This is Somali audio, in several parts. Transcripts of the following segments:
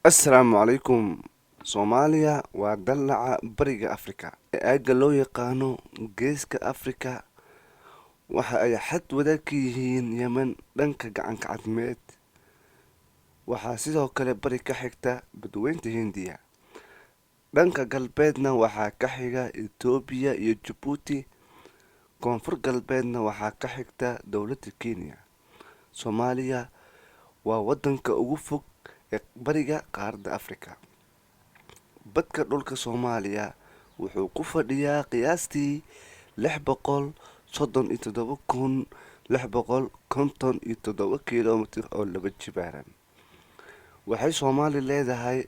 Asalaamu calaykum. Soomaaliya waa dalaca Bariga Afrika ee aagga loo yaqaano Geeska Afrika. Waxa ay xad wadaag ka yihiin Yemen dhanka Gacanka Cadmeed. Waxaa sidoo kale bari ka xigta Badweynta Hindiya. Dhanka galbeedna waxaa ka xiga Itoobiya iyo Jabuuti. Koonfur galbeedna waxaa ka xigta dowladda Kenya. Soomaaliya waa wadanka ugu fog ee bariga qaaradda Afrika. Badka dhulka Soomaaliya wuxuu ku fadhiyaa qiyaastii 637,657 kiiloomitir oo laba jibaaran. Waxay Soomaali leedahay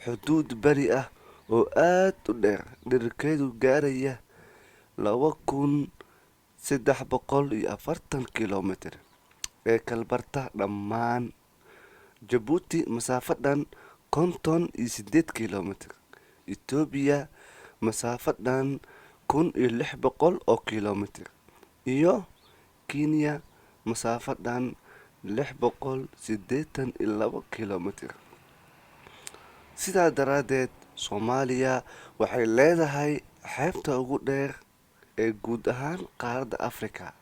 xuduud bari ah oo aad u dheer, dhererkeedu gaaraya 2,340 kiiloomitir ee kalbarta dhammaan Jabuuti masaafo dhan 58 kiiloomitir, Itoobiya masaafo dhan 1,600 oo kiiloomitir iyo Kenya masaafo dhan 682 kiiloomitir. Sidaa daraaddeed, Soomaaliya waxay leedahay xeebta ugu dheer ee guud ahaan qaaradda Afrika,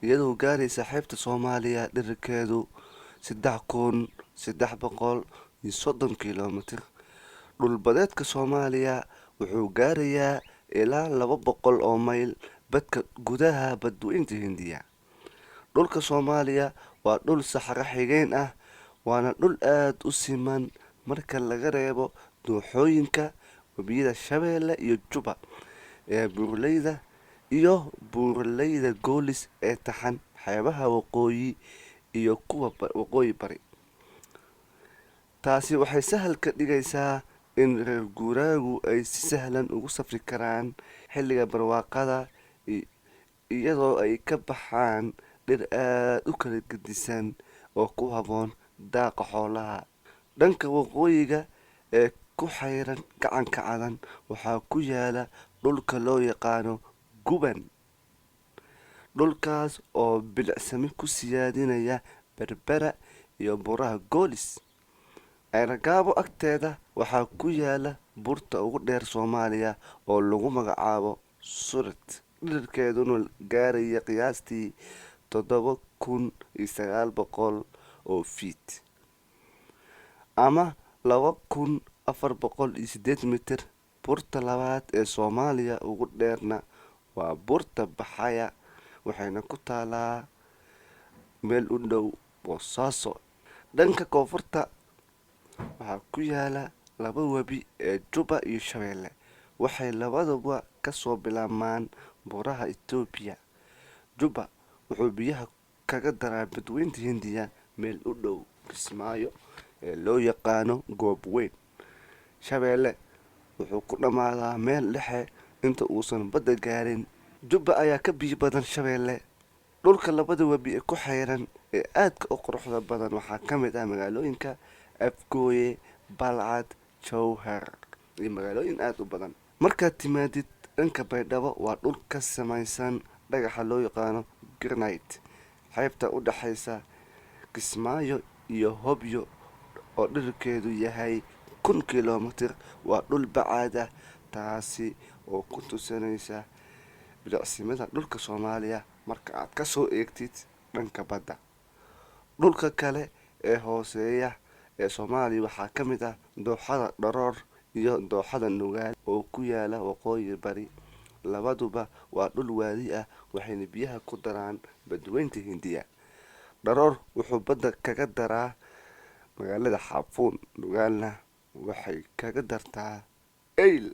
iyadoo gaaraysa xeebta Soomaaliya dhererkeedu 3,330 kiiloomitir. Dhul badeedka Soomaaliya wuxuu gaarayaa ilaa 200 oo mayl badka gudaha Badweynta Hindiya. Dhulka Soomaaliya waa dhul saxare xigeen ah, waana dhul aad u siman marka laga reebo dooxooyinka webiyada Shabeelle iyo Juba ee buuraleyda iyo buuraleyda Goolis ee taxan xeebaha waqooyi iyo kuwa waqooyi bari. Taasi waxay sahal ka dhigaysaa in reer guuraagu ay si sahlan ugu safri karaan xilliga barwaaqada, iyadoo ay ka baxaan dhir aad u kala gedisan oo ku habboon daaqa xoolaha. Dhanka waqooyiga ee ku xeeran Gacanka Cadan waxaa ku yaala dhulka loo yaqaano Guban, dhulkaas oo bilicsami ku siyaadinaya Berbera iyo buuraha Goolis. Ceergaabo agteeda waxaa ku yaala buurta ugu dheer Soomaaliya oo lagu magacaabo Surat, dhererkeeduna gaaraya qiyaastii 7,900 oo feet ama 2,408 mitir. Buurta labaad ee Soomaaliya ugu dheerna waa Buurta Baxaya, waxayna ku taalaa meel u dhow Boosaaso. Dhanka koonfurta waxaa ku yaala laba webi ee Juba iyo Shabeelle. Waxay labaduba kasoo bilaabmaan buuraha Itoobiya. Juba wuxuu biyaha kaga daraa Badweynta Hindiya meel u dhow Kismaayo ee loo yaqaano Goob Weyn. Shabeelle wuxuu ku dhammaadaa meel dhexe inta uusan badda gaarin. Juba ayaa ka biyo badan Shabeelle. Dhulka labada webi ee ku xeeran ee aadka u quruxda badan waxaa ka mid ah magaalooyinka Afgooye, Balcad, Jowhar iyo magaalooyin aad u badan. Markaad timaadid dhanka Baydhabo, waa dhul ka samaysan dhagaxa loo yaqaano granite. Xeebta u dhexaysa Kismaayo iyo Hobyo oo dhererkeedu yahay 1,000 kiiloomitir waa dhul bacaad ah, taasi oo ku tusinaysa bilicsimada dhulka Soomaaliya marka aad kasoo eegtid dhanka badda. Dhulka kale ee hooseeya ee Soomaaliya waxaa ka mid ah dooxada Dharoor iyo dooxada Nugaal oo ku yaala waqooyi bari. Labaduba waa dhul waadi ah, waxayna biyaha ku daraan Badweynta Hindiya. Dharoor wuxuu badda kaga daraa magaalada Xaafuun, Nugaalna waxay kaga dartaa Eyl.